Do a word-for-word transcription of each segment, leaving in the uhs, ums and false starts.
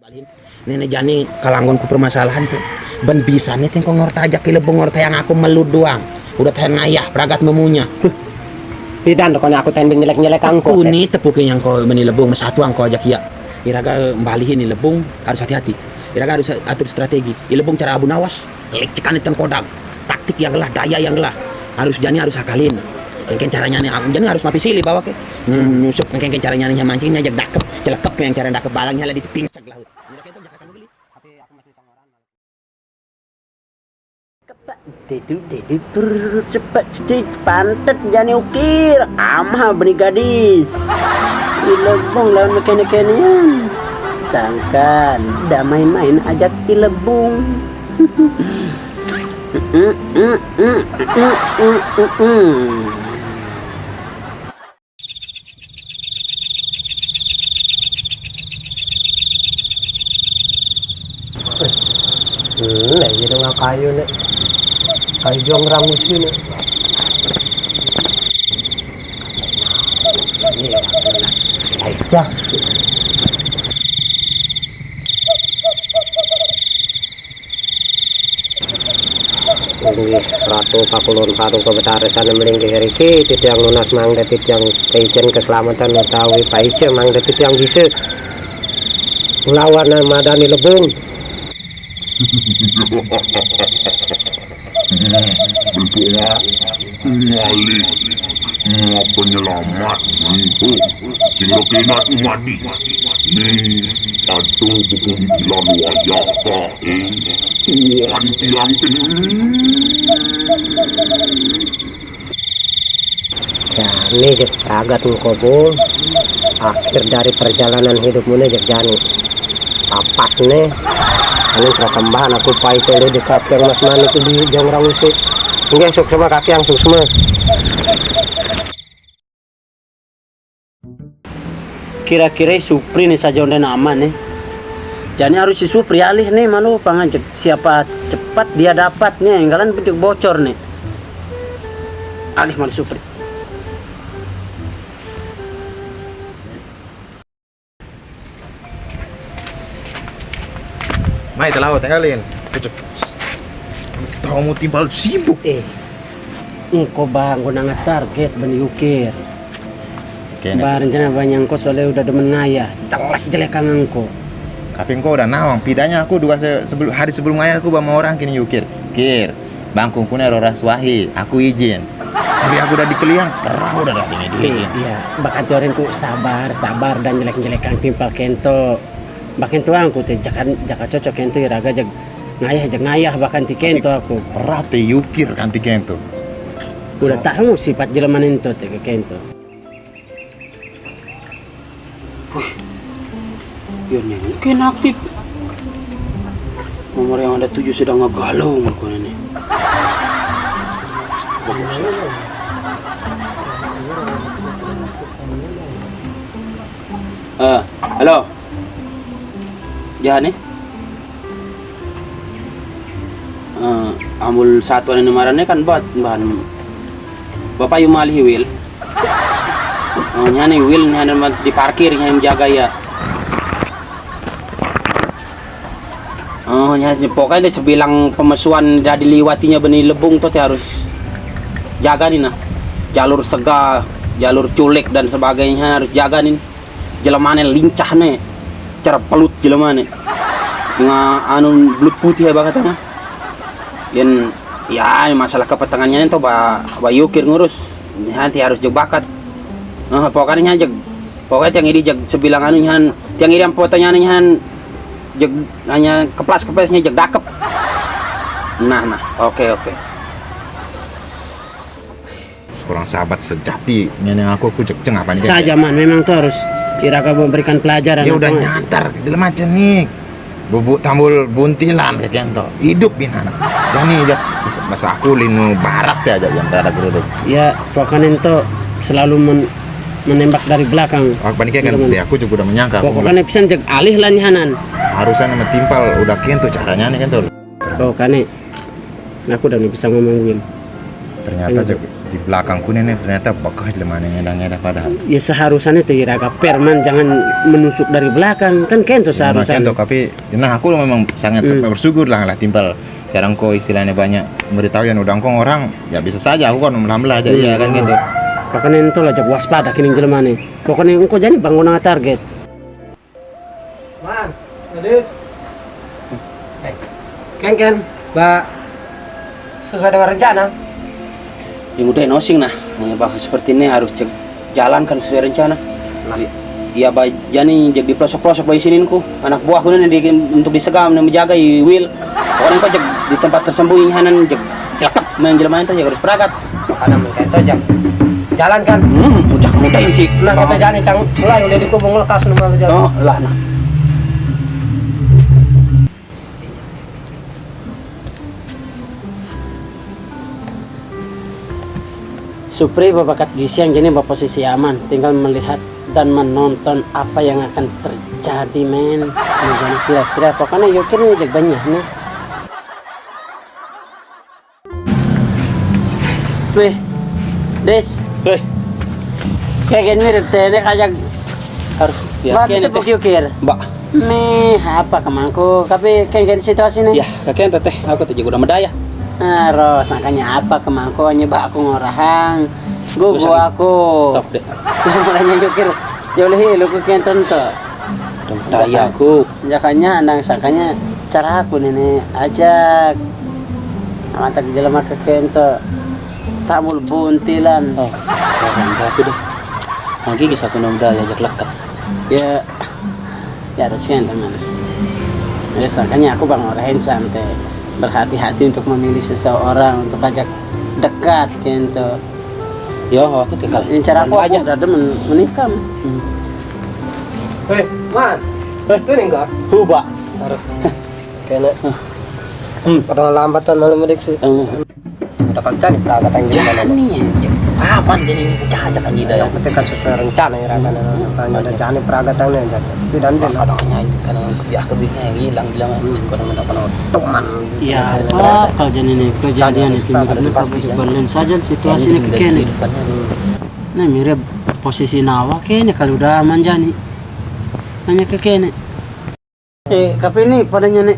Balihin. Nene jani kalanggon ku permasalahan tu. Ben bisa ne tengko ngorta ajak ki Lebung, ngorta yang aku melut doang. Udah tahan ngayah, pragat memunya. Huh. Pidan kone aku tending nyelek-nyelek angko. Kuni tepuke yang ko meni Lebung, mesatu angko ajak iya. Iraga balihin ni Lebung harus hati-hati. Iraga harus atur strategi. I Lebung cara abu nawas. Lecekan item kodam. Taktik yang lah, daya yang lah. Harus jani harus akalin. Engken caranya nih, jani harus mapi silih bawa ke. Hmm, nyusup engken caranya nih mancingnya ajak dakep, celekep yang cara dakep balangnya lah di pingsek lah. Kepak dedu dedu brrr, cepat sedih pantet jani ukir ama beni gadis. Ilebong lawan mekene-kenean. Sangkan, dah main-main ajak Ilebong. Nek jadi nggak kayu nek kayu jong ramusi nek. Iya, baik ya. Inggih Ratu Pakulun Paduka Betara sané melinggih riki, titiang nunas mangda titiang paicén kaslamatan utawi paicén mangda titiang bisa nglawan Madani Lebung. Bentuk nga-, ngalih nga penyelamat. Ning, oh, sing rokenan umadi. Ning, aduh, bebuntilan wayah kae. Wan tiang ten. Jani jek pragat engko, Bul. Akhir dari perjalanan hidupmu ne jek jani. Tapas ne. Anu perkembangan aku pai tele di kafe Mas Mani itu di Jongrang Usi. Nggih, suksma Kakang, suksma. Kira-kira Supri nih saja udah nama nih. Jani harus si Supri alih nih, malu pangajek. Siapa cepat dia dapat nih, enggalan penting bocor nih. Alih malu Supri. Mai, telah tinggalin. Kucuk. Tahu mau timbal sibuk. Eh, engko bang, gua nanga target ben yukir. Oke, nih. Ba rencana banyang ko soalnya udah demen ngayah, jelek-jelek angko. Tapi engko udah nawang, pidanya aku dua se-, sebelum, hari sebelum ngayah aku ba ma orang kini yukir. Kir, bangkungku ne roras wahi, aku izin. Tapi aku udah dikeliang, kerah udah dah ini diizin. Iya, bahkan ti orang ku sabar, sabar dan jelek-jelek ang timpal kento. Bahkan tuang ku te jaka, jaka cocok kento iraga jeg ngayah, jeg ngayah bahkan ti kento aku. Kerah te yukir kan ti kento. Udah tahu sifat jelema nento te ke kento. Wih, dia nyanyi kan aktif. Nomor yang ada tujuh sedang ngegalau mereka ini. Eh, halo. Jahan nih. Eh, ambul satuan ini marane kan buat bahan Bapak Yumali Wil. Oh, nyani Wil, nyani mas diparkir, nyani jaga ya. Oh, nyani pokoknya dia sebilang pemesuan dari liwatinya beni Lebung tuh harus jaga nih nah. Jalur sega, jalur culik dan sebagainya harus jaga nih. Jelemane lincah ne. Cara pelut jelemane. Nga anu belut putih ya bakatnya. Yen ya masalah kepetengannya to ba, ba yukir ngurus. Nanti harus jeg bakat. Nah, pokoknya jeg. Pokoknya tiang ini jeg sebilang anu nyan, tiang ini pertanyaannya nyan jeg hanya keplas-keplesnya jeg dakep. Nah, nah. Oke, oke. Seorang sahabat sejati, nyanyi aku, aku cek ceng apa nih? Saja man, memang tuh harus iraga memberikan pelajaran. Ya udah nyatar, jelema cenik. Bubuk tambul buntilan kayak gitu. Hidup binan. Jani jak masa aku linu barat ya aja yang rada geruduk. Ya, pokoknya itu selalu men-, menembak dari belakang. Aku paniknya kan, ya aku juga udah menyangka. Pokoknya pisan cek alih lah nyanan. Harusnya nama timpal udah kian tuh caranya nih kan tuh. Pokoknya aku udah bisa ngomong Win. Ternyata cek Di belakangku ini ternyata bekas lemane ngeda-ngeda padahal. Ya, seharusnya itu iraga perman, jangan menusuk dari belakang. Kan kento seharusnya. Kento, tapi nah, aku memang sangat bersyukur lah, lah timpal. Jarang ko istilahnya banyak memberitahu yang udah kong orang, ya bisa saja aku kan melah-melah aja, iya kan gitu. Makanya ento lah, jak waspada kining jelema nih. Pokoknya engko jadi bangun target. Man, Gadis. Eh, Ken, Ken, Mbak. Sesuai dengan rencana. Yang udah nosing nah, mau bahas seperti ini harus cek jalankan sesuai rencana. Nah. Iya, Mbak, jani jadi pelosok-pelosok Mbak isinin ku. Anak buahku ini di, untuk disegam dan menjaga i Will. Pokoknya kau cek di tempat tersembunyi hanan cek cakep main jelema itu ya harus peragat. Ada mereka itu aja. Jalan kan? Hmm, udah mudahin sih. Nah, kita jalan cang mulai udah dikubung lekas nomor jalan. Oh, lah nah. Supri babakat gisiang gini baposisi aman, tinggal melihat dan menonton apa yang akan terjadi, men. Nah, kira-kira pokoknya yukir ini banyak nih. Weh, Des. Weh. Kayak gini mirip tenek aja. Harus ya, Mbak, kene kita teh. Buk yukir. Mbak. Nih, apa kemangku? Tapi kayak gini situasi nih. Ya, kakek teteh, aku tuh juga udah medaya. Nah, Ros, makanya apa kemangku nyebak aku ngorahang. Gugu aku. Top deh. Mulanya yukir. Ya oleh lu ku kenton to. Daya aku. Jakanya andang sakanya cara aku nene ajak. Mata jelema kekento. Tabul buntilan. Oh, orang aku deh. Magi gis aku nom daya jak leket. Ya, ya harus kento, man. Ya, makanya aku bang orahin santai. Berhati-hati untuk memilih seseorang untuk ajak dekat kento. Yo, aku tinggal. Ini cara aku, aku aja. Udah demen menikah. Hmm. Hei, Man. Eh, ini enggak? Huba. Harus. Kena. Hmm. Padahal lambatan malu mudik sih. Hmm. Udah kan cani peragatan gimana? Jani aja. Kapan jadi ini aja kan tidak. Yang penting kan sesuai rencana ya, rencana. Makanya udah jani peragatan nih aja. Tidak ada. Makanya itu kan dia kebinnya hilang, hilang. Bukan teman. Iya, apa kalau jadi ini kejadian itu, benar-benar saja situasi ini kekene. Nah, mirip posisi nawa kene kalau udah aman jani. Hanya kekene. Eh, tapi ini padanya nih.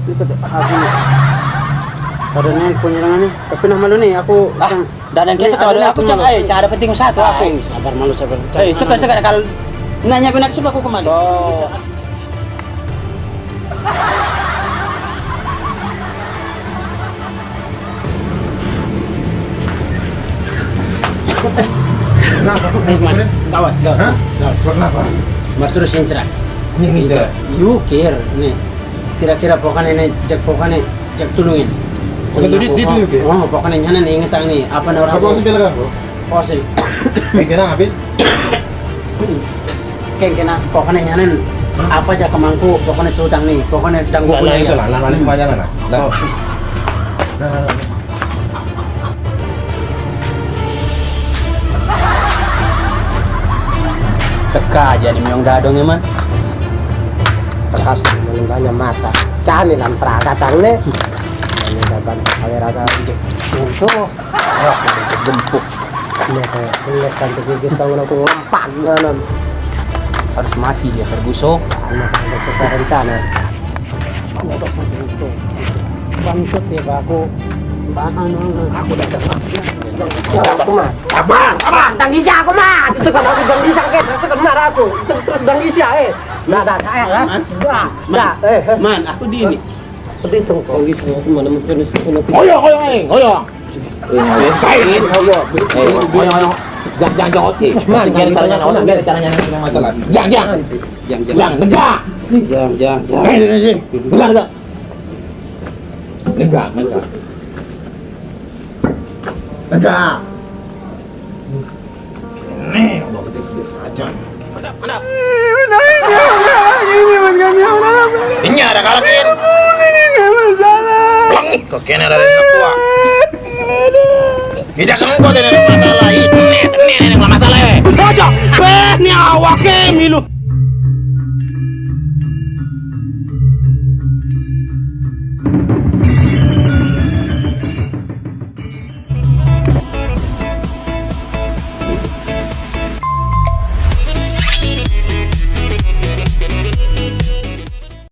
Ikut aku nih. Padanya penyerangan nih. Tapi nah malu nih aku. Ah, dan yang kita tahu aku cang, eh, cara penting satu aku. Sabar malu, sabar. Eh, suka, suka kalau nanya benar suka aku kembali. Oh. Kenapa? Eh, Mas, gawat, gawat. Hah? Gawat. Kenapa? Mas terus incerak. Ini incerak. Yukir nih. Kira-kira pokoknya ini jak pokoknya jak tulungin. Pokoknya itu, itu, itu, yukir. Oh, pokoknya nyana nih ingetang nih. Apa nih orang? Apa sih bilang aku? Oh, sih. Ini kena apa? Keng kena pokoknya nyanen apa aja kemangku pokoknya tutang nih pokoknya danggu. Nah, itu lah, lah, lah. Teka aja nih meong dadong emang. Tekas meninggalnya mata. Cani lan peragatan nih. Ini dagang kali raga. Itu. Wah, gempuk. Ini kayak ini sampai gigit kalau aku ngelempan kanan. Harus mati dia Ferguso. Anak ada sesuai rencana. Bangsat ya, Pak. Aku bahan. Aku datang. Aku mah. Sabar, sabar. Tangis aku mah. Sekarang aku tangis aku. Sekarang marah aku. Terus tangis ya, eh. Nah, dah, saya lah. Dah, dah. Eh, eh. Man, aku di ini. Tapi itu kok. Tangis aku mana mungkin. Oyo, oyo, eh, oyo. Kain. Ayo, ayo, ayo. Jangan, jangan, jangan. Oke. Jangan, jangan, jangan. Masalah. Jangan, jangan. Jangan, jangan. Jangan, jangan, jangan. Kain ini sih. Enggak, enggak. Enggak, enggak. Enggak. Ini udah gede-gede saja. Mantap, mantap. Ini ada kalengin. Bang, kok kena dari anak tua. Ijak engko jadi masalah. Ini, ini, ini masalah. Bocah, beh, ini awake milu.